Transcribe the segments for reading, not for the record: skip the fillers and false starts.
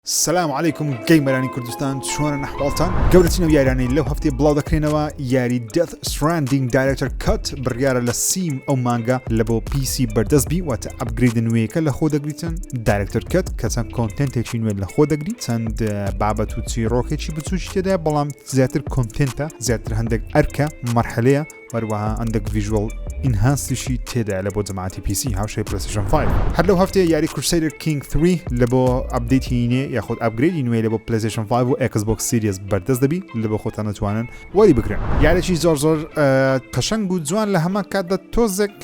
سلام علیکم gamer انی کوردستان چۆنن ئەحواڵتان گەورەترین ئەو یاریانەی لەو هەفتەیە بڵاو دەکرێنەوە یاری Death Stranding Director's Cut بڕیارە لە سیم ئەو مانگە لە بۆ PC بەردەست بی واتە upgrade نوێیەکە لە خۆ دەگریتن Director's Cut کە چەند content ێکی نوێ لە خۆ دەگری چەند بابەت و چیرۆکێکی بچوکی تێدا بەڵام زیاتر content ە زیاتر هەندێک ئەرکە مەرحەلەیە هەروەها هەندێک visual enhance یشی تێدایە لە بۆ جەماعەتی PC هاوشێوەی PlayStation 5. هەر لەو هەفتەیە یاری Crusader Kings 3 لە بۆ update ی نوێ یاخود upgrade ی نوێ لە بۆ PlayStation 5 و Xbox Series بەردەست دەبی لە بۆ خۆتان دەتوانن وەری بگرن. یاریی زۆر زۆر قەشەنگ و جوان لە هەمان کاتدا تۆزێک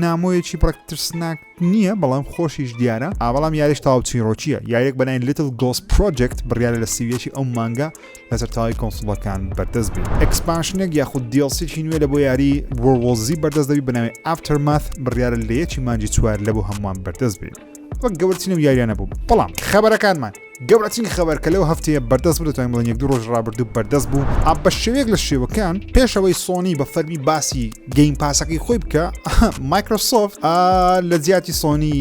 نامۆیەکی بڕێک ترسناک نییە بەڵام خۆشیش دیارە بەڵام یاریش تەواو چیرۆکییە یاریەک بەناوی Little Ghost Project بڕیارە لە 31 ئەو مانگە لەسەر تەواوی console ەکان بەردەست بێت. expansion ێک یاخود DLC ێکی نوێ لە بۆ یاری World War Z بەردەست دەبی بەناوی Aftermath بڕیارە لە یەکی مانگی چوار لە بۆ هەمووان بەردەست بێت. وەک گەورەترین ئەو یاریانە بوو بەڵام خەبەرەکانمان گەورەترین خەبەر کە لەو هەفتەیە بەردەست بوو دەتوانین بڵێین یەک دوو ڕۆژ ڕابردوو بەردەست بوو ئا بە شێوەیەک لە شێوەکان پێشەوەی سۆنی بە فەرمی باسی Game Pass ەکەی خۆی بکە مایکرۆسۆفت لە جیاتی سۆنی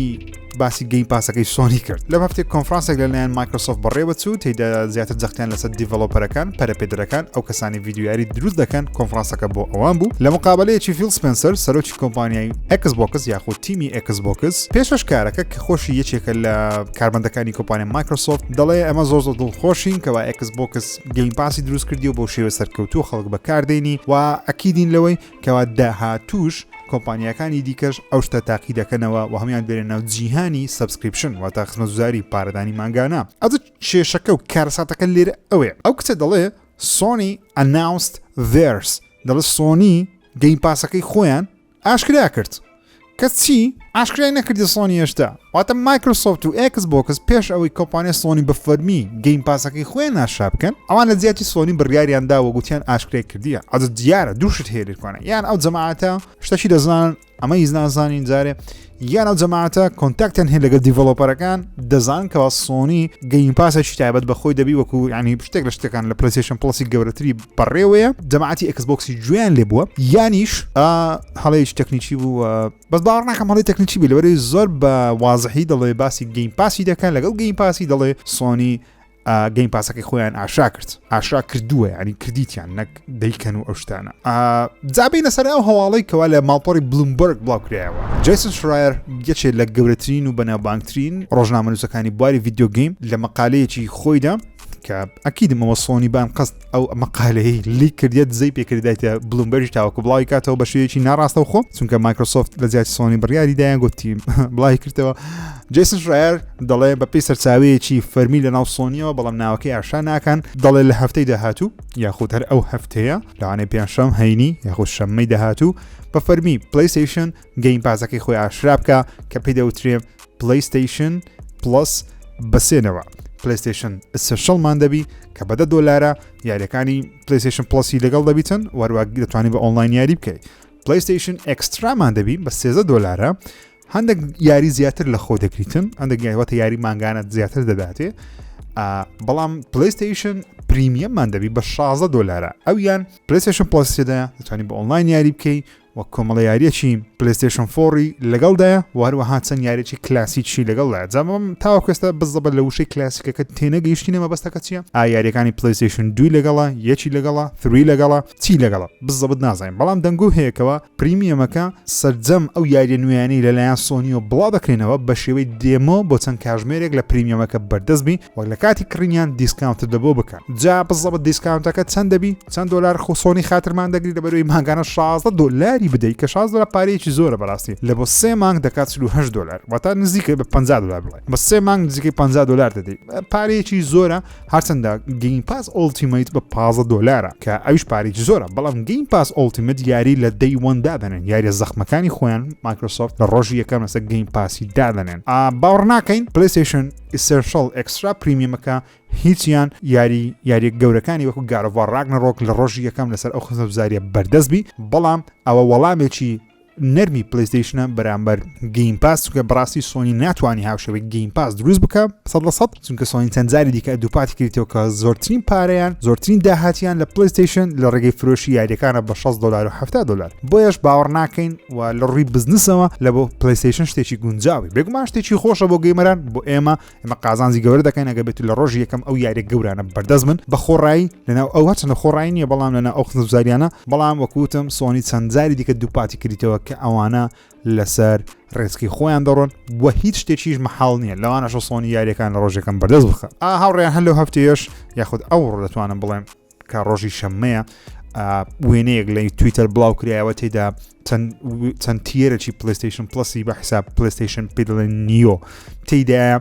باسی Game Pass ەکەی سۆنی کرد لەم هەفتەیە کۆنفرانسێک لەلایەن مایکرۆسۆفت بەڕێوەچوو تێیدا زیاتر جەختیان لەسەر developer ەکان پەرەپێدەرەکان ئەو کەسانی ڤیدیۆیاری دروست دەکەن کۆنفرانسەکە بۆ ئەوان بوو لە مقابلەیەکی فیل سپێنسەر سەرۆکی کۆمپانیای ئێکس بۆکس یاخود تیمی ئێکس بۆکس پێشکەشکارەکە کە خۆشی یەکێکە لە کارمەندەکانی کۆمپانیا مایکرۆسۆفت دەڵێ ئەمە زۆر زۆر دڵخۆشین کەوا ئێکس بۆکس Game Pass ی دروست کردی و بۆ شێوە سەرکەوتوو خەڵک بەکاردێنی و ئەکیدین لەوەی کەوا داهاتووش کۆمپانیاکانی دیکەش ئەو شتە تاقی دەکەنەوە و هەموان دێنە ناو جیهانی subscription واتە خزمەتگوزاری پارەدانی مانگانە. ئەجە کێشەکە و کارەساتەکە لێرە ئەوەیە ئەو کچە دەڵێ Sony announced theirs دەڵێ سۆنی Game Pass ەکەی خۆیان ئاشکرا کرد. کە چی ئاشکرای نەکردی سۆنی هێشتا واتە مایکرۆسۆفت و ئێکس بۆکس پێش ئەوەی کۆمپانیای سۆنی بە فەرمی Game Pass ەکەی خۆیان ئاشکرا بکەن ئەوان لە جیاتی سۆنی بڕیاریان دا و گوتیان ئاشکرای کردیە ئەجە دیارە دوو شت هەیە لێرکوانە یان ئەو جەماعەتە شتەکی دەزانن ئەمە هیچ نازانین جارێ یان ئەو جەماعەتە contact یان هەیە لەگەڵ developer ەکان دەزان کەوا سۆنی Game Pass ێکی تایبەت بە خۆی دەبی وەکو ینی شتێک لە شتەکان لە PlayStation Plus ی گەورەتری بەڕێوەیە جەماعەتی ئێکس بۆکسی گوێیان لێ بووە یانیش هەڵەیەکی تەکنیکی بوو بەس باوەڕ ناکەم هەڵەی تەکنیکی بی لەبەرەوەی زۆر بە وازحی دەڵێ باسی Game Pass ی دەکەن لەگەڵ Game Pass ی دەڵێ سۆنی Game Pass ەکەی خۆیان ئاشا کرد ئاشا کردووە ینی کردیتیان نەک دەیکەن و ئەو شتانە جابینە سەر ئەو هەواڵی کەوا لە ماڵپەڕی بلومبرگ بڵاو کرایەوە جیسن شرایر یەکێ لە گەورەترین و بەناوبانگترین ڕۆژنامەنووسەکانی بواری video game لە مەقالەیەکی خۆیدا کە ئەکیدم ئەوە سۆنی بان قەست ئەو مەقالەیەی leak کردیە دزەی پێکردایتە بلومبەرگی تاوەکو بڵاوی کاتەوە بە شێوەیەکی ناڕاستەوخۆ چونکە مایکرۆسۆفت لە جیاتی سۆنی بڕیاری دایان گوتی بڵاوی کردەوە جیسن شرایر دەڵێ بە پێی سەرچاوەیەکی فەرمی لە ناو سۆنیەوە بەڵام ناوەکەی ئاشا ناکەن دەڵێ لە هەفتەی داهاتوو یاخود هەر ئەو هەفتەیە لەوانەیە پێنجشەم هەینی یاخود شەممەی داهاتوو بە فەرمی PlayStation Game Pass ەکەی خۆی ئاشرا بکە کە پێی دەوترێ PlayStation Plus بەسێنەوە PlayStation Essential مان دەبی کە بەدە دۆلارە یاریەکانی PlayStation Plus ی لەگەڵ دەبیتن وەروە دەتوانانی بە ئۆنلاین یاری بکەیت PlayStation Extra مان دەبی بە 13 دۆلارە هەندێک یاری زیاتر لە خۆ دەگریتن هەندێک یاوەتە یاری مانگانە زیاتر دەداتێ بەڵام PlayStation Premium مان دەبی بە 16 دۆلارە ئەویان PlayStation Plus تێدا دەتوانانی بە ئۆنلاین یاری بکەی وەک کۆمەڵە یاریەکی PlayStation four ی لەگەڵدایە و هەروەها چەند یاریی کلاسیکی لەگەڵدایە جا تاوەکو ئێستا بزەبە لە وشەی کلاسیکەکە تێنەگەیشتینە مەبەستەکە چییە ئا یاریەکانی PlayStation دووی لەگەڵە یەکی لەگەڵە three لەگەڵە چی لەگەڵە بزەبت نازانین بەڵام دەنگۆ هەیەکەوە Premium ەکە سەرجەم ئەو یاریە نوێیانەی لەلایەن سۆنیەوە بڵاو دەکرێنەوە بە شێوەی demo بۆ چەند کاژمێرێک لە Premium ەکە بەردەست بی وەک لە کاتی کڕینیان discount ت دەبۆ بکەن جا بزەبت discount ەکە چەند دەبی چەند دۆلار خۆ سۆنی خاترمان دەگری لەبەرەوەی مانگانە 16 دۆلاری بدەیت کە 16 دۆلار پارەیەکی زۆرە بەڕاستی لە بۆ سێ مانگ دەکات 48 دۆلار واتە نزیکە بە 50 دۆلار بڵێ بە سێ مانگ نزیکەی 50 دۆلار دەدەیت پارەیەکی زۆرە هەرچەندە Game Pass Ultimate بە 15 دۆلارە کە ئەویش پارێکی زۆرە بەڵام Game Pass Ultimate یاری لە day one دادەنێن یاریە زەخمەکانی خۆیان مایکرۆسۆفت لە ڕۆژی یەکەم لەسەر Game Pass ی دادەنێن باوەڕ ناکەین PlayStation Essential Extra Premium ەکە هیچیان یاری یاریە گەورەکانی وەکو God of War Ragnarok لە ڕۆژی یەکەم لەسەر ئەو خزمەتگوزاریە بەردەست بی بەڵام ئەوە وەڵامێکی نەرمی PlayStation ە بەرامبەر Game Pass چونکە بەڕاستی سۆنی ناتوانانی هاوشێوەی Game Pass دروست بکە 100% چونکە سۆنی چەند جاری دیکە دووپاتی کردیتەوە کە زۆرترین پارەیان زۆرترین داهاتیان لە PlayStation لە ڕێگەی فرۆشی یاریەکانە بە 60 دلار و 70 دلار بۆیەش باوەڕ ناکەین و لە ڕووی بزنسەوە لە بۆ PlayStation شتێکی گونجاوی بێگومان شتێکی خۆشە بۆ gamer ان بۆ ئێمە ئێمە قازانجی گەورە دەکەین ئەگەر بێت لە ڕۆژی یەکەم ئەو یاریە گەورانە بەردەست بن بە خۆڕایی لەناو ئەو هەرچەندە خۆڕایی نییە بەڵام لەناو ئەو خزمەتگوزاریانە بەڵام وەکوتم سۆنی چەند جاری دیکە دووپاتی کردیتەوە کە ئەوانە لەسەر ڕێچکەی خۆیان دەڕۆن و هیچ شتێکیش مەحاڵ نییە لەوانەشە سۆنی یاریەکان لە ڕۆژێکم بەردەست بخە ئا هاوڕێیان هەر لەو هەفتەیەش یاخود ئەو ڕۆ دەتوانم بڵێم کە ڕۆژی شەممەیە وێنەیەک لە تویتەر بڵاو کرایەوە تێدا چەند tier ێکی PlayStation Plus ی بە حساب PlayStation پێ دەڵێن Neo تێدایە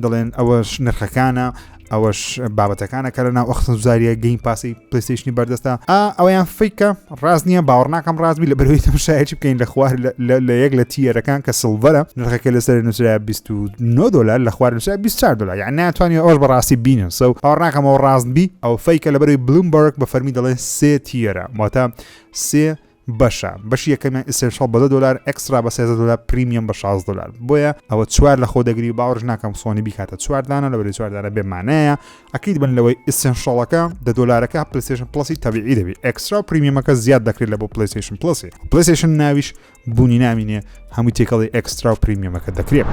دەڵێن ئەوەش نرخەکانە ئەوەش بابەتەکانە کە لە ناو ئەخزاریە Game Pass ی PlayStation ی بەردەستە ئەویان fake ە ڕاست نییە باوەڕ ناکەم ڕاستبی لە بەرەوەی تەمشایەکی بکەین لە خوار لە یەک لە tier ەکان کە silver ە نرخەکە لەسەر نووسرا 29 دلار لە خوار نووسرا 24 دلار یان ناتوانانی ئەوش بەڕاستی بینن so باوەڕ ناکەم ئەوە ڕاست بی ئەو fake ە لە بەرەوەی بلومبەرگ بە فەرمی دەڵێن سێ tier ە واتە سێ بەشە بەشی یەکەمیان Essential بە دە دۆلار Extra بە 13 دۆلار Premium بە 16 دۆلار بۆیە ئەوە چوار لە خۆ دەگری و باوەڕش ناکەم سۆنی بیکاتە چوار دانە لەبەری چوار دانە بێ مانایە ئەکید بن لەوەی Essential ەکە دە دۆلارەکە PlayStation Plus ی تەبیعی دەبی Extra و Premium ەکە زیاد دەکرێت لە بۆ PlayStation Plus ی PlayStation Now یش بوونی نامینێ هەمووی تێکەڵی Extra و Premium ەکە دەکرێت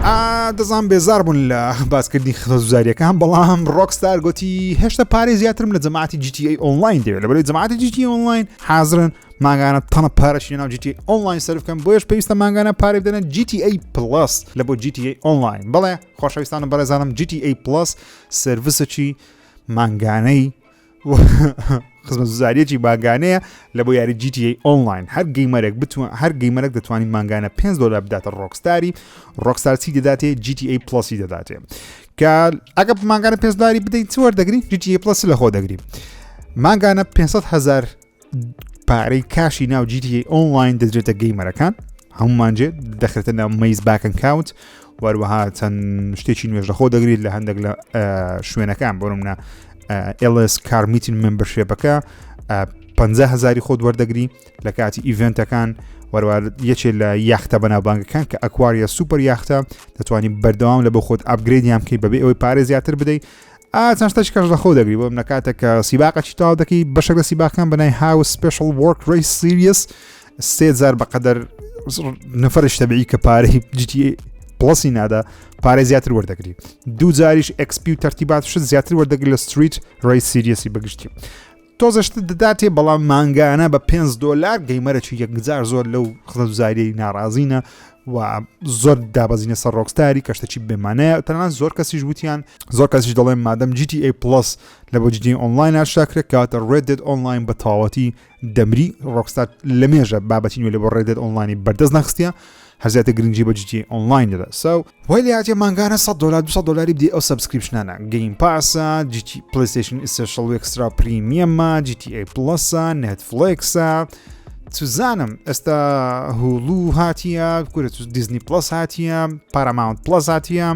دەزان بێزار بوون لە باسکردنی خزمەتگوزاریەکان بەڵام Rockstar گوتی هێشتا پارەی زیاترم لە جەماعەتی GTA Online دەوێت لەبەرەی جەماعەتی GTA Online حازرن مانگانە تەنە پارەشی ناو GTA Online سەرف بکەن بۆیش پێویستە مانگانە پارە بدەنە GTA Plus لە بۆ GTA Online بەڵێ خۆشەویستانم بەڕێزانم GTA Plus service ێکی مانگانەی خزمەتگوزاریەکی مانگانەیە لە بۆ یاری GTA Online هەر gamer ێک بتوان هەر gamer ێک دەتوانین مانگانە 5 دلار بداتە Rockstar ی Rockstar چی دەداتێ GTA Plus ی دەداتێ کە ئەگە مانگانە 5 دلاری بدەیت چ وەردەگری GTA Plus لە خۆ دەگری مانگانە 500 هزار پارەی cash ی ناو GTA Online دەدرێتە gamer ەکان هەمومان جێ دەخرێتە ناو Maze Bank account وەروەها چەند شتێکی نوێژ لەخۆ دەگریت لە هەندێک لە شوێنەکان بۆ منە LS Car Meeting membership ەکە 50 هزاری خۆت وەردەگری لە کاتی event ەکان وەروە یەکێ لە یاختە بەناوبانگەکان کە Aquaria super yacht ە دەتوانانی بەردەوام لە بۆ خۆت upgrade یان بکەیت بەبێ ئەوەی پارە زیاتر بدەیت ئا چەند شتێکی کەش لەخۆ دەگری بۆ منە کاتێک کە سیباقەکی تەواو دەکەی بەشێک لە سیباقەکان بەنای House Special Work Race Series سێ جار بەقەدەر نەفەرش تەبیعی کە پارەی GTA Plus ی نادا پارەی زیاتر وەردەگری دوو جاریش XP و تەرتیبات شت زیاتر وەردەگری لە Street Race Series ی بەگشتی تۆزە شتت دەداتێ بەڵام مانگانە بە 5 دۆلار gamer ەکی یەکجار زۆر لەو خزمەتگوزاریەی ناڕازینە و زۆر دابەزینە سەر Rockstar ی کە شتێکی بێمانەیە تەنانەت زۆر کەسیش وتیان زۆر کەسیش دەڵێن مادەم GTA Plus لە بۆ GTA Online ناشتاکرێت کاتە Red Dead Online بە تەواوەتی دەمری Rockstar لە مێژە بابەتی نوێ لە بۆ Red Dead Online ی بەردەست نەخستیە هەر زیاتر گرنگی بە GTA Online دەدا so وای لێ هاتیە مانگانە 100 دلار 200 دلاری بدی ئەو subscription انە Game Pass ە GT PlayStation Essential Extra Premium ە GTA Plus ە Netflix ە چزانم ئێستا Hulu هاتیە کورە Disney Plus هاتیە Paramount Plus هاتیە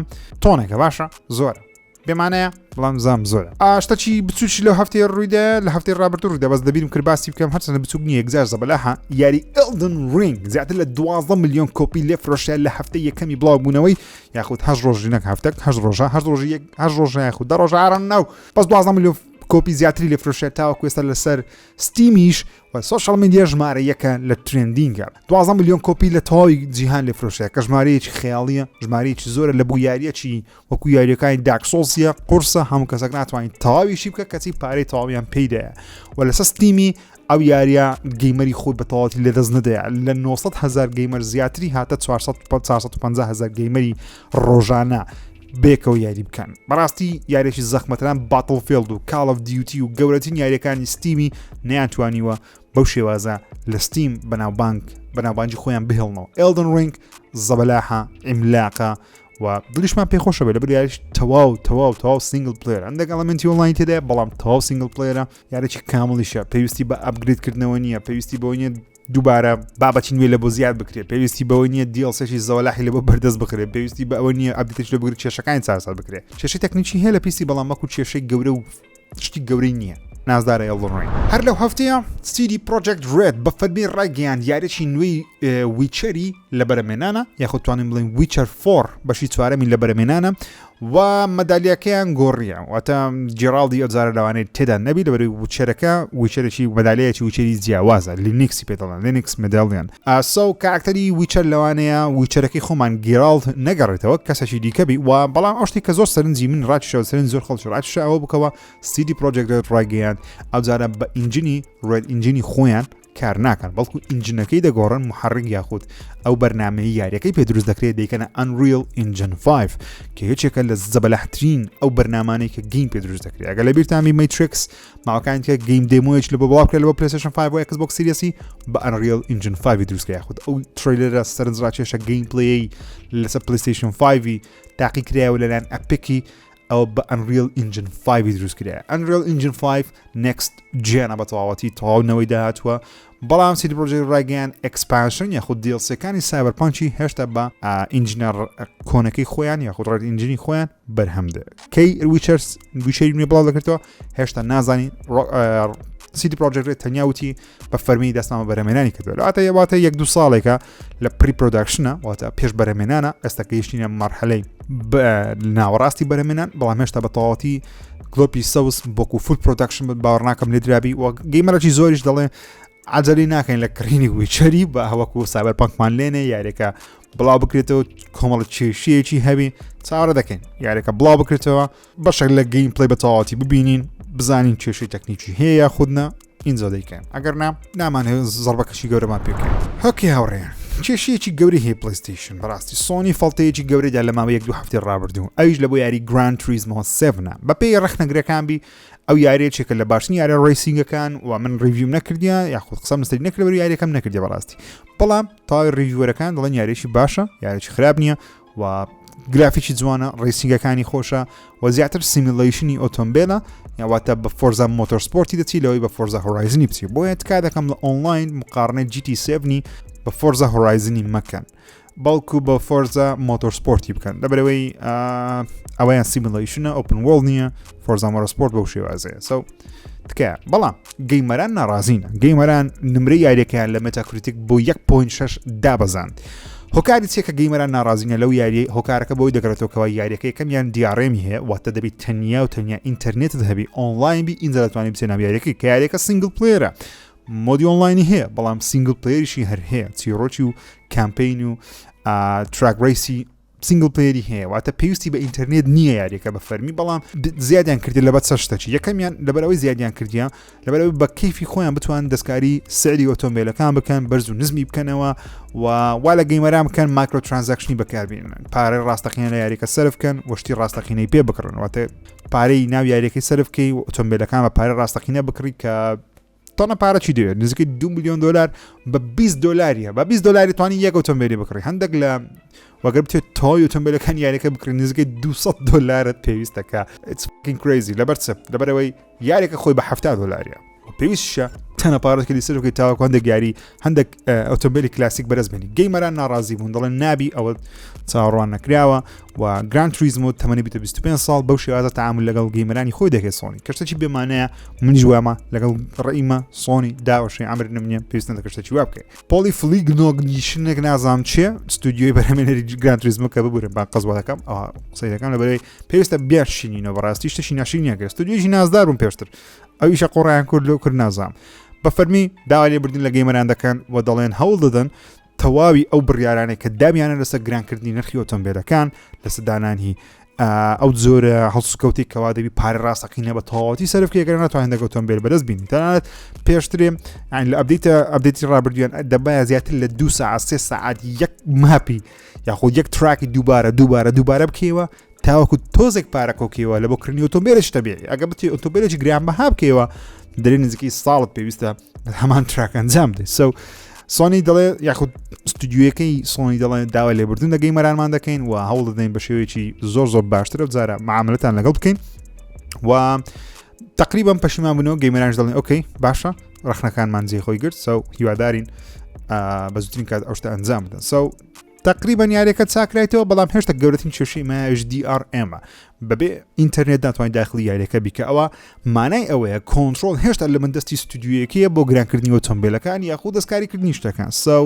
تۆنێکە باشە زۆرە بێمانەیە بەڵام زام زۆرە ئاشتەکی بچوکی لەو هەفتەیە ڕوویدا لە هەفتەی ڕابردوو ڕوویدا بەس دەبیرم کرد باسی بکەم هەرچەندە بچوک نییە یەکجار زەبەلاحە یاری Elden Ring زیاتر لە 12 ملیۆن کۆپی لێ فرۆشیان لە هەفتەی یەکەمی بڵاو بوونەوەی یاخود هەشت ڕۆژی نەک هەفتەک هەشت ڕۆژە هەشت ڕۆژی یەک هەشت ڕۆژە یاخود دە ڕۆژە ئاران ناو بەس 12 ملیۆن کۆپی زیاتری لێ فرۆشیان تاوەکو ئێستا لەسەر Steam یش و social media ژمارە یەکە لە trending ە 12 ملیۆن کۆپی لە تەواوی جیهان لێ فرۆشیان کە ژمارەیەکی خەیاڵیە ژمارەیەکی زۆرە لە بۆ یاریەکی وەکو یاریەکانی Dark Souls ە قورسە هەموو کەسێک ناتوانین تەواویشی بکە کەچی پارەی تەواویان پێیدایە و لەسەر Steam ی ئەو یاریە gamer ی خۆی بە تەواوەتی لەدەست نەدەیە لە 900 هزار gamer زیاتری هاتە 450 هزار gamer ی ڕۆژانە بێکەوە یاری بکەن بەڕاستی یاریێکی زەخمەتران Battlefield و Call of Duty و گەورەترین یاریەکانی Steam ی نەیانتوانیوە بەو شێوازە لە Steam بەناوبانگ بەناوبانگی خۆیان بهێڵنەوە Elden Ring زەبەلاحە عیملاقە و دڵیشمان پێ خۆشە بێت لەبەر یاریش تەواو تەواو تەواو single player هەندێک element ی online تێدایە بەڵام تەواو single player ە یاریی کامڵیشە پێویستی بە upgrade کردنەوە نییە پێویستی بەوە نییە دووبارە بابەتی نوێ لە بۆ زیاد بکرێت پێویستی بەوە نییە DLC ێکی زەوەلاحی لە بۆ بەردەست بخرێت پێویستی بە ئەوە نییە update ش لە بگرێت کێشەکانی چارەسەر بکرێت کێشەی تەکنیکی هەیە لە PC بەڵام وەکو کێشەی گەورە و شتی گەورەی نییە نازدارە Elden Ring هەر لەو هەفتەیە. CD Projekt Red بە فەرمی ڕایگەیاند یاریی نوێی Witcher ی لە بەرەمێنانە یاخود توانین بڵێن Witcher 4 بەشی چوارەمی لە بەرەمێنانە و مەدالیاکەیان گۆڕیە واتە Geralt ی ئەوجارە لەوانەیە تێدا نەبی لەبەرەی Witcher ەکە Witcher ێکی مەدالیایەکی Witcher ی جیاوازە Lynx ی پێ دەڵێن Lynx Medallion ئاسە و کاراکتەری Witcher لەوانەیە Witcher ەکەی خۆمان Geralt نەگەڕێتەوە کەسێکی دیکە بی و بەڵام ئەو شتی کە زۆر سەرنجی من ڕاکیشەوە سەرنج زۆر خەڵکی ڕاکیشە ئەوە بکەوە CD Projekt Red ڕایگەیاند ئەوجارە بە engine ی Red Engine ی خۆیان کار ناکەن بەڵکو engine ەکەی دەگۆڕن محرک یاخود ئەو بەرنمەی یاریەکەی پێ دروست دەکرێت دەیکەنە Unreal Engine 5 کە یەکێکە لە زەبەلاحترین ئەو بەرنمانەی کە game پێ دروست دەکرێت ئەگەر لە بیرتانی Matrix ماوەکانی کە game demo یش لە بۆ بڵاو کرا لە بۆ PlayStation 5 و Xbox Series ی بە Unreal Engine 5 دروست کرا یاخود ئەو trailer ە سەرنجڕاکێشە gameplay ی لەسەر PlayStation 5 تاقی کرایەوە لەلایەن Epic ی ئەوە بە Unreal Engine 5 دروست کرایە Unreal Engine 5 next gen ە بە تەواوەتی تەواو نەوەی داهاتووە بەڵام CD Projekt ڕایگەیان expansion یاخود DLC ەکانی Cyberpunk ی هێشتا بە engine ە کۆنەکەی خۆیان یاخود Red Engine ی خۆیان بەرهەم دێ کەی Witchers Witcher ی نوێ بڵاو دەکرێتەوە هێشتا نازانین CD Projekt تەنیا وتی بە فەرمی دەستمان بەرەمێنانی کردووە لەواتە واتە یەک دوو ساڵێکە لە pre-production ە واتە پێش بەرەمێنانە ئێستا گەیشتینە مەرحەلەی ناوەڕاستی بەرەمێنان بەڵام هێشتا بە تەواوەتی گلۆپی سەوز بۆکو full production باوەڕ ناکەم لێدرابی و gamer ەکی زۆریش دەڵێ عجلی ناکەین لە کڕینی Witcher ی بە هەوەکو Cyberpunk مان لێنێ یاریەکە بڵاو بکرێتەوە کۆمەڵە کێشەیەکی هەبی چاوەڕێ دەکەین یاریەکە بڵاو بکرێتەوە بەشێک لە gameplay بە تەواوەتی ببینین بزانین کێشەی تەکنیکی هەیە یاخود نا ئینجا دەیکەین ئەگەر نا نامانەوێت زەربەکەشی گەورەمان پێکەین هەکی هاوڕێیان کێشەیەکی گەورەی هەیە PlayStation بەڕاستی سۆنی فڵتەیەکی گەورەدا لە ماوەی یەک دوو هەفتەی ڕابردوو ئەویش لە بۆ یاری Gran Turismo 7 بەپێی ڕەخنەگرەکان بی ئەو یاریەکێکە لە باشترین یاریە racing ەکان و من review م نەکردیە یاخود قسەم لەسەری نەکردەوە یاریەکەم نەکردی بەڕاستی بەڵام تاوی reviewer ەکان دەڵێن یاریێکی باشە یاریێکی خراپ نییە و گرافیکی جوانە racing ەکانی خۆشە و زیاتر simulation ی ئۆتۆمبیلە یاواتە بە Forza Motorsport ی دەچی لەوەی بە Forza Horizon ی بچی بۆیە تکا دەکەم لە ئۆنلاین مقارنەی GT 7 بە Forza Horizon ی مەکەن بەڵکو بە Forza Motorsport ی بکەن لەبەرەوەی ئەوەیان simulation ە open world نییە Forza Motorsport بەو شێوازەیە so تکایە بەڵام gamer ان ناڕازینە gamer ان نمرەی یاریەکەیان لە Metacritic بۆ 1.6 دابەزاند هۆکاری چیە کە gamer ان ناڕازینە لەو یاریە هۆکارەکە بۆی دەگەڕێتەوە یاریەکە یەکەمیان DRM ی هەیە واتە دەبیت تەنیا و تەنیا ئینتەرنێتت هەبی ئۆنلاین بی ئینجا دەتوانانی بچێ ناو یاریەکەی کە یاریەکە single player ە mode ی online ی هەیە بەڵام single player یشی هەر هەیە چیرۆکی و campaign و track race ی single player ی هەیە واتە پێویستی بە ئینتەرنێت نییە یاریەکە بە فەرمی بەڵام زیادیان کردی لە بەر شتەکی یەکەمیان لەبەرەوەی زیادیان کردیان لەبەرەوەی بە کەیفی خۆیان بتوان دەستکاری سعری ئۆتۆمبیلەکان بکەن بەرز و نزمی بکەنەوە و وا لە gamer ان بکەن micro transaction ی بەکاربێنن پارەی ڕاستەقینە لە یاریەکە سەرف بکەن وشتی ڕاستەقینەی پێ بکڕن واتە پارەی ناو یاریەکەی سەرف بکەی و ئۆتۆمبیلەکان بە پارە ڕاستەقینە بکڕی کە تەنە پارە چی دەوێت نزیکەی 2 میلیۆن دلار بە 20 دلاریە بە 20 دلاری توانی یەک ئۆتۆمبیلی بکڕی هەندێک لە وەگەر بتێت تەواوی ئۆتۆمبیلەکان یاریەکە بکڕی نزیکەی 200 دلارت پێویستەکە It's fucking crazy لەبەر چ لەبەرەوەی یاریەکە خۆی بە 70 دلاریە پێویستشە تەنە پارەت کردی سەر بکەیت تاوەکو هەندێک یاری هەندێک ئۆتۆمبیلی کلاسیک بەرز بێنی gamer ان ناڕازی بوون دەڵێن نابی ئەوە چاوەڕوان نەکراوە و Gran Turismo تەمەنی 25 ساڵ بەو شێوازە تعامل لەگەڵ gamer انی خۆی دەکەێت سۆنی کەشتێکی بێمانەیە منیش وامە لەگەڵ ڕئیمە سۆنی داوەشی ئەمر نمنیە پێویست نەدەکرد شتێکی وا بکەیت پۆلی فلیگنۆگنیشنێک نازام چیە ستودیۆی بەرهەمێنەری Gran Turismo کە ببورن با قەزوە دەکەم ئەوە قسەی دەکەم لەبەرەی پێویستە بیانشینینەوە بەڕاستی شتێکی ناشرینیان کرد ستودیۆیی نازدار بوون پێشتر ئەویشە قۆڕیان کرد لەو کرد نازام بە فەرمی داوا لێبوردن لە gamer ان دەکەن و دەڵێن هەوڵ دەدەن تەواوی ئەو بڕیارانەی کە دامیانە لەسەر گرانکردنی نرخی ئۆتۆمبیلەکان لەسەر دانانی ئەو جۆرە هەڵسوکەوتی کەوا دەبی پارە ڕاستەقینە بە تەواوەتی سەرف کێگەر ناتوانێت دەگە ئۆتۆمبیل بەدەست بینی تەنانەت پێشترێ لە update ە update ی ڕابردویان دەبایە زیاتر لە دو ساعت سێ ساعت یەک map ی یاخود یەک track ی دووبارە دووبارە دووبارە بکەیەوە تاوەکو تۆزێک پارە کۆکەوە لە بۆ کردنی ئۆتۆمبیلش تەبیعی ئەگە بتی ئۆتۆمبیلێکی گران بەها بکەیەوە دەرێ نزیکەی ساڵت پێویستە هەمان track ئەنجام بدەیت so سۆنی دەڵێ یاخود ستودیوەکەی سۆنی دەڵێ داوای لێبوردن لە gamer انمان دەکەین و هەوڵ دەدەین بە شێوەیەکی زۆر زۆر باشترە جارە معاملەتان لەگەڵ بکەین و تقریبا پەشیمان بنەوە gamer انش دەڵێن okay باشە ڕخنەکانمان جێ خۆی گرت so هیوادارین بە زووترین کات ئەو شتە ئەنجام بدەن so تقریبا یاریەکە چاکرایتەوە بەڵام هێشتا گەورەترین کێشەی مایش DRM ە. بەبێ ئینتەرنێت ناتوانانی داخلی یاریەکە بیکە ئەوە مانای ئەوەیە کۆنترۆڵ هێشتا لە من دەستی ستودیویەکەیە بۆ گرانکردنی ئۆتۆمبیلەکان یاخود دەستکاریکردنی شتەکان so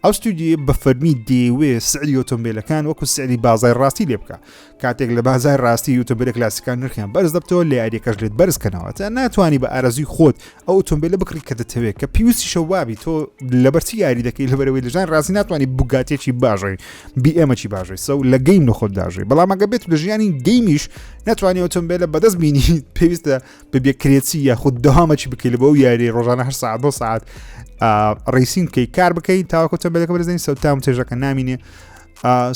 ئەو ستودیویە بە فەرمی دەیەوێ سعری ئۆتۆمبیلەکان وەکو سعری بازای ڕاستی لێ بکە کاتێک لە بازای ڕاستی ئۆتۆمبیلە کلاسیکان نرخیان بەرز دەبتەوە لە یاریەکەش لێت بەرز کەنەوە تا ناتوانانی بە ئارەزوی خۆت ئەو ئۆتۆمبیلە بکڕی کە دەتەوێت کە پێویستیشە وابی تۆ لەبەرچی یاری دەکەی لەبەرەوەی لەژان ڕاستی ناتوانانی بوگاتێکی باشڕی بی ئێمەکی باشڕی so لە game لە خۆت داژێ بەڵام ئەگە بێت لە ژیانی game یش ناتوانانی ئۆتۆمبیلە بەدەست بینی پێویستە ببێ کرێچی یاخود داوامەکی بکەی لە بۆ یاری ڕۆژانە هەر ساعت دو ساعت racing بکەی کار بکەی تاوەکو ئۆتۆمبیلەکە بەرزین so تام چێژەکە نامینێ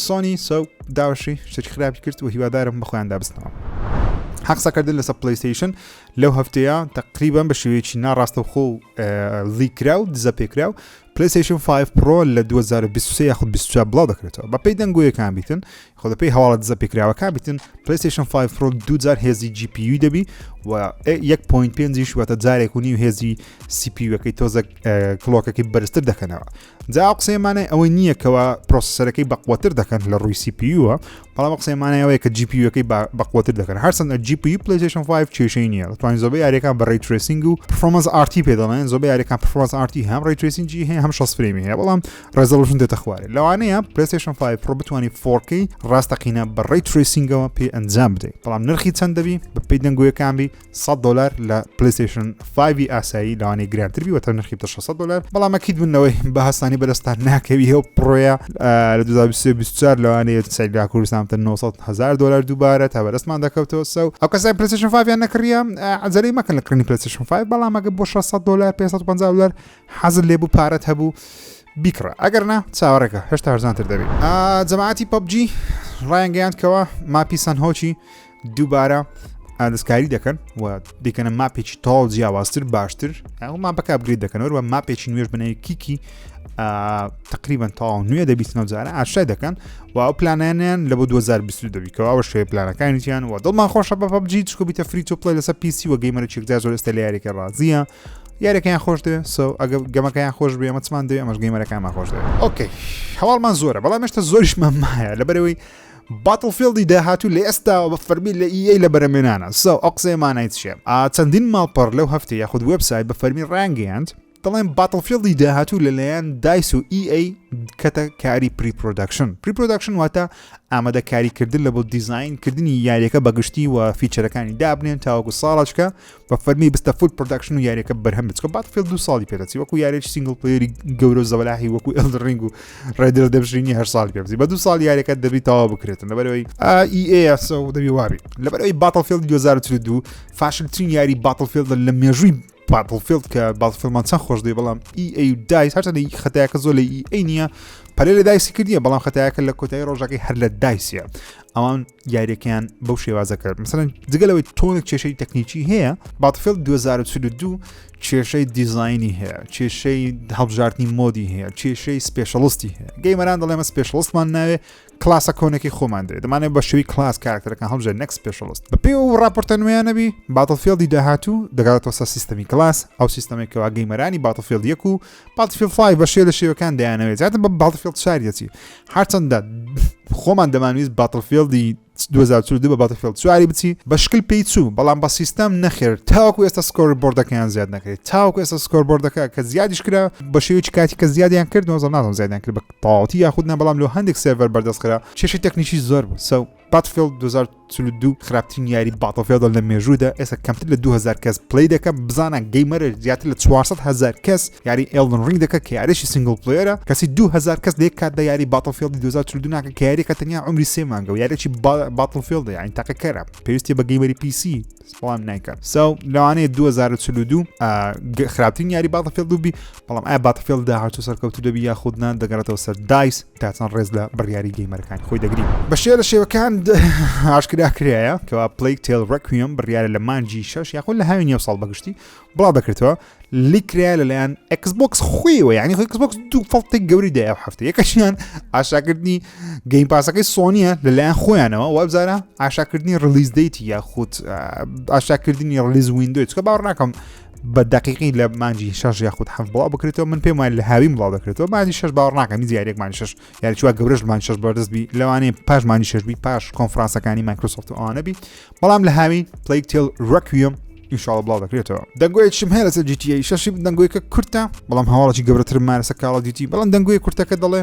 سۆنی so داوشی شتێکی خراپی کرد و هیوادارم بەخۆیاندا بستنەوە حەقسەکردن لەسەر پلیستیشن لەو هەفتەیە تقریبا بە شێوەیەکی ناڕاستەوخۆ و leak کرا و دزە پێکرا و پلیستیشن 5 پرۆ لە 2023 یاخود 24 بڵاو دەکرێتەوە بەپێی دەنگۆیەکان بیتن خۆ بەپێی هەواڵە دزە پێکراوەکان بیتن پلیستیشن 5 پرۆ دوو جار هێزی GPU دەبی و 1.5 یش واتە جارێک و نیو هێزی CPU ەکەی تۆزە clock ەکەی بەرزتر دەکەنەوە جا ئەو قسەیە مانای ئەوەی نییە کەوا processor ەکەی بەقوەتر دەکەن لە ڕووی CPU ەوە بەڵام قسەی مانای ئەوەیە کە GPU ەکەی بەقوەتر دەکەن هەرچەندە GPU پلیستیشن 5 کێشەی نییە دەتوانین زۆربەی یاریەکان بە ray tracing و performance RT پێ دەڵێن زۆربەی یاریەکان performance RT هەم ray tracing ی هەیە هەم 60 frame ی هەیە بەڵام resolution دێتە خوارێ لەوانەیە پلیستیشن 5 پرۆ بتوانانی 4K ڕاستەقینە بە ray tracing ەوە پێ ئەنجام بدەیت بەڵام نرخی چەند دەبی بە پێی دەنگۆیەکان بی 100 دلار لە پلیستیشن 5 ئاسایی لەوانەیە گرانتر بی وەتە نرخی بتە 600 دلار بەڵام ئەکید بنەوەی بە هەستانی بەدەستان ناکەوی ئەو پرۆیە لە 2024 لەوانەیە سەر لە کوردستان بتە 900 هزار دلار دووبارە تا بەدەستمان دەکەوتەوە so ئەو کەسای پلیستیشن 5 یان نەکڕیە عەجەلەی مەکەن لە کڕینی پلیستیشن 5 بەڵام ئەگە بۆ 600 دلار 550 دلار حەزت لێ بوو پارەت هەبوو بیکڕە ئەگەر نا چاوەڕێکە هێشتا هەرزانتر دەبێت جەماعەتی پەبجی ڕایانگەیاند کەەوە map ی سەنهۆچی دووبارە دەستکاری دەکەن و دەکەنە map ێکی تەواو جیاوازتر باشتر ئەو map ەکە upgrade دەکەنەوە و map ێکی نوێش بنەوی کیکی تقریبا تەواو نوێ دەبیستنەوە جارە ئاشای دەکەن و ئەو پلانیان لە بۆ 2022 دەبی کەەوە ئەوە شوێ پلانەکانیان و دڵمان خۆشە بە پەبجی چکو بیتە free to play لەسەر PC و gamer ێکی زۆر ئێستا لە یاریەکە ڕازیە یاریەکەیان خۆش دەوێت so ئەگە game ەکەیان خۆش بێ ئەمە چمان دەوێت ئەمەش gamer ەکانمان خۆش دەوێت okay هەواڵمان زۆرە بەڵام هێشتا زۆریشمان مایە لەبەرەوەی باتڵفیڵدی داهاتوو لە ئێستاوە بە فەرمی لە EA لە بەرەمێنانە so ئەو قسەیە مانای چیە چەندین ماڵپەڕ لەو هەفتە یاخود وێبسایت بە فەرمی ڕانگەیاند دەڵێن باتڵفیڵدی داهاتوو لەلایەن دایس و EA کەتە کاری pre-production pre-production واتە ئامادەکاریکردن لە بۆ دیزاینکردنی یاریەکە بەگشتی و feature ەکانی دابنێن تاوەکو ساڵەچکە بە فەرمی بستە full production و یاریەکە بەرهەم بچکە باتڵفیڵد دو ساڵی پێدەچی وەکو یاریێکی single player ی گەورە و زەبەلاحی وەکو ئێڵدن ڕینگ و ڕێد دێد ڕێدەمپشنی هەر ساڵی پێ بچی بە دو ساڵ یاریەکە دەبی تەواو بکرێتن لەبەرەوەی EA so دەبی وابی لەبەرەوەی باتڵفیڵد 2042 فاشلترین یاری باتڵفیڵد لە مێژووی باتڵفیڵد کە باتڵفیڵمان چەند خۆش دی بەڵام EA و دایس هەرچەندە خەتایەکە زۆر لە EA نییە پەلێ لە دایسی کردیە بەڵام خەتایەکە لە کۆتایی ڕۆژەکەی هەر لە دایسیە ئەوان یاریەکەیان بەو شێوازە کرد مثلەن جگە لەوەی تۆنێک کێشەی تەکنیکی هەیە باتڵفیڵد 2042 کێشەی دیزایانی هەیە کێشەی هەڵبژاردنی mode ی هەیە کێشەی specialist ی هەیە gamer ان دەڵێمە specialist مان ناوێ class ە کۆنێکی خۆمان دەوێت دەمانێت بە شێوی class کارکتەرەکان هەڵبژێن نەک specialist بە پێی ئەو راپۆرتە نوێیانەبی باتڵفیڵدی داهاتوو دەگەڕێتەوە سەر سیستەمی class ئەو سیستەمێکەوە gamer انی باتڵفیڵد یەک و باتڵفیڵد 5 بە شێ لە شێوەکان دەیانەوێت زیاتر بە باتڵفیڵد چاری دەچی هەرچەندە خۆمان دەمانویست باتڵفیڵدی 2042 بە باتڵفیڵد چواری بچی بە شکل پێی چوو بەڵام بە سیستەم نەخێر تاوەکو ئێستا scoreboard ەکەیان زیاد نەکرێت تاوەکو ئێستا scoreboard ەکە کە زیادیش کرا بە شێوەیەکی کاتی کە زیادیان کرد نۆزە نازم زیادیان کرد بە تەواوەتی یاخود نا بەڵام لۆ هەندێک سێرڤەر بەردەست خرا کێشەی تەکنیکی زۆر بوو so باتڵفیڵد 2042 خراپترین یاری باتڵفیڵدە لە مێژوودا ئێستا کەمتر لە 2000 کەس play دەکە بزانە gamer زیاتر لە 400 هزار کەس یاری ئێڵدن ڕینگ دەکە کە یاریشی single player ە کەسی 2000 کەس لە یەک کاتدا یاری باتڵفیڵدی 2042 ناکە کە یاریەکە تەنیا عمری سێ مانگە و یاریی باتڵفیڵدە یانی تاقەکەرە پێویستی بە gamer ی PC بەڵام نایکات so لەوانەیە 2042 خراپترین یاری باتڵفیڵد بی بەڵام ئایا باتڵفیڵد داهاتوو سەرکەوتوو دەبی یاخود نا دەگەڕێتەوە سەر دایس تا چەند ڕێز لە بڕیاری gamer ەکانی خۆی دەگری. بە شێوە لە شێوەکان ئاشکرا کرایە کەوا پلەیگ تێل ڕێکویەم بڕیارە لە مانگی شەش یاخود لە هاوینی ئەو ساڵ بەگشتی بڵاو دەکرێتەوە leak کرایە لەلایەن ئەکسبۆکس خۆیەوە یعنی خۆی ئەکسبۆکس دوو فڵتێک گەوری دای ئەو هەفتە یەکەشیان ئاشاکردنی گەیم پاسەکەی سۆنیە لەلایەن خۆیانەوە وابزانە ئاشاکردنی release date ی یاخود ئاشاکردنی release window ی چکە باوەڕ ناکەم. بە دقیقی لە مانجی شەش یاخود حەف بڵاو بکرێتەوە من پێم وایە لە هاوین بڵاو دەکرێتەوە مانجی شەش باوەڕ ناکەم هیچ یاریێک مانجی شەش یاری چوە گەورەش مانجی شەش بەردەست بی لەوانەیە پاش مانجی شەش بی پاش کۆنفرانسەکانی مایکرۆسۆفت و ئەوانە بی بەڵام لە هاوین Plague Tale Requiem ئینشاڵڵا بڵاو دەکرێتەوە. دەنگۆیەکیشم هەیە لەسەر GTA شەشی دەنگۆیەکە کورتە بەڵام هەواڵێکی گەورەترم مایە لەسەر Call of Duty بەڵام دەنگۆی کورتەکە دەڵێ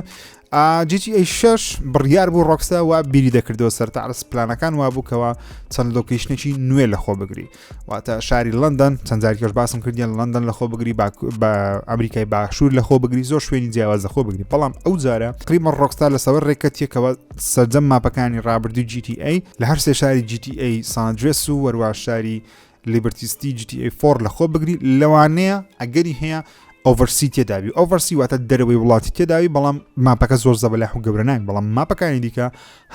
GTA 6 بڕیار بوو Rockstar وا بیری دەکردەوە سەرتا پلانەکان وابوو کەەوە چەند location ێکی نوێ لەخۆ بگری واتە شاری لەندەن چەند جارێکش باسم کردیان لەندەن لەخۆ بگری بە ئەمریکای باشوور لەخۆ بگری زۆر شوێنی جیاواز لەخۆ بگری بەڵام ئەو جارە قریمە Rockstar لەسەوەر ڕێکەتیەکەوە سەرجەم ماپەکانی ڕابردوو GTA لە هەر سێ شاری GTA San Andreas و وەروا شاری Liberty City GTA 4 لەخۆ بگری لەوانەیە ئەگەری هەیە overseas تێداوی overseas واتە دەرەوەی وڵاتی تێداوی بەڵام ماپەکە زۆر زەبەلاح و گەورە ناین بەڵام ماپەکانی دیکە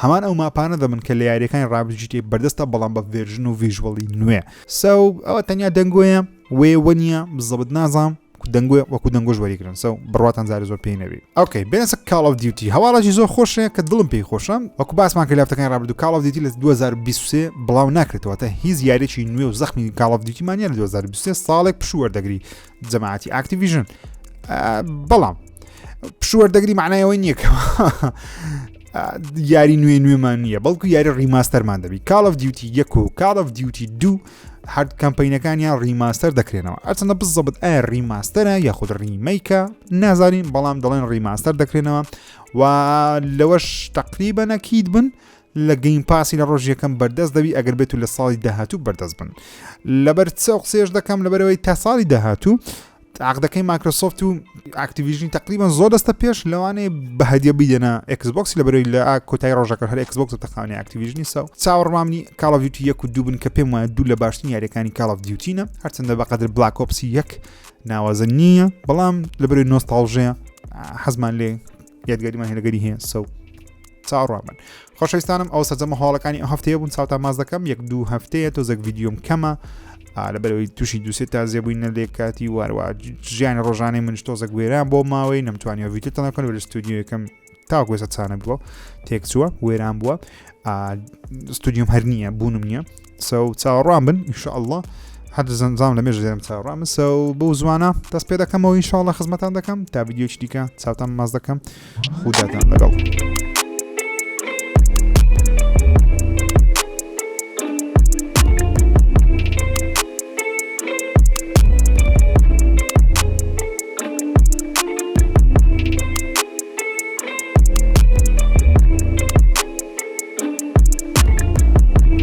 هەمان ئەو ماپانە دەبن کە لە یاریەکانی ڕابردوو GTA بەردەستە بەڵام بە version و visual ی نوێ so ئەوە تەنیا دەنگۆیە وێ وە نییە بزەبت نازانم دەنگۆ وەکو دەنگۆش وەریگرن so بڕواتان زاری زۆر پێی نەبی okay بێنە Call of Duty هەواڵێکی زۆر خۆشەیە کە دڵم پێی خۆشە وەکو باسمان کرد لە هەفتەکانی ڕابردوو Call of Duty لە 2023 بڵاو ناکرێتەوە تا هیچ یاریێکی نوێ و زەخمی Call of Duty مان نیە لە 2023 ساڵێک پشوو وەردەگری جەماعەتی Activision بەڵام پشوو وەردەگری معنای ئەوەی نییە کە یاری نوێ نوێمان نییە بەڵکو یاری remaster مان دەبی Call of Duty یەک و Call of Duty دوو هەر campaign ەکانیان remaster دەکرێنەوە ئەچەندە بزەبت ئایا remaster ە یاخود remake ە نازانین بەڵام دەڵێن remaster دەکرێنەوە و لەوەش تقریبا ئەکید بن لە Game Pass ی لە ڕۆژ یەکەم بەردەست دەبی ئەگەر بێت و لە ساڵی داهاتوو بەردەست بن لەبەر چ قسێش دەکەم لەبەرەوەی تا ساڵی داهاتوو عقدەکەی Microsoft و Activision ی تقریبا زۆر دەستە پێش لەوانەیە بە هەدیە بیدەنە Xbox لەبەرەوەی لە کۆتایی ڕۆژەکە هەر Xbox تەخاونی Activision ی so چاوەڕوانمنی Call of Duty یەک و دوو بن کە پێم وایە دوو لە باشترین یاریەکانی Call of Duty نە هەرچەندە بەقەدر Black Ops ی یەک ناوازە نییە بەڵام لەبەرەوەی nostalgia یە حەزمان لێ یادگاریمان هەیە لەگەری هەیە so چاوەڕوان بن خۆشەویستانم ئەو سەرجەمە هەواڵەکانی ئەو هەفتەیە بوون چاوتان ماز دەکەم یەک دوو هەفتەیە تۆزێک ڤیدیۆم کەمە لەبەرەوەی تووشی دووسێ تازیە بووین نە لێ کاتی واروا ژیانی ڕۆژانەی منش تۆزێک وێران بۆ ماوەی نەمتوانیوە ڤیدیۆ تەنەکەن لە ستودیۆیەکەم تاوەکو ئێستا چانە بووە تێکچووە وێران بووە ستودیۆم هەر نییە بوونم نییە so چاوەڕوان بن ئینشاءاللە هەر زەنجام لە مێژ دێرم چاوەڕوان so بەو زوانە دەست پێ دەکەمەوە ئینشاءاللە خزمەتان دەکەم تا ڤیدیۆی دیکە چاوتان ماز دەکەم خوداتان لەگەڵ.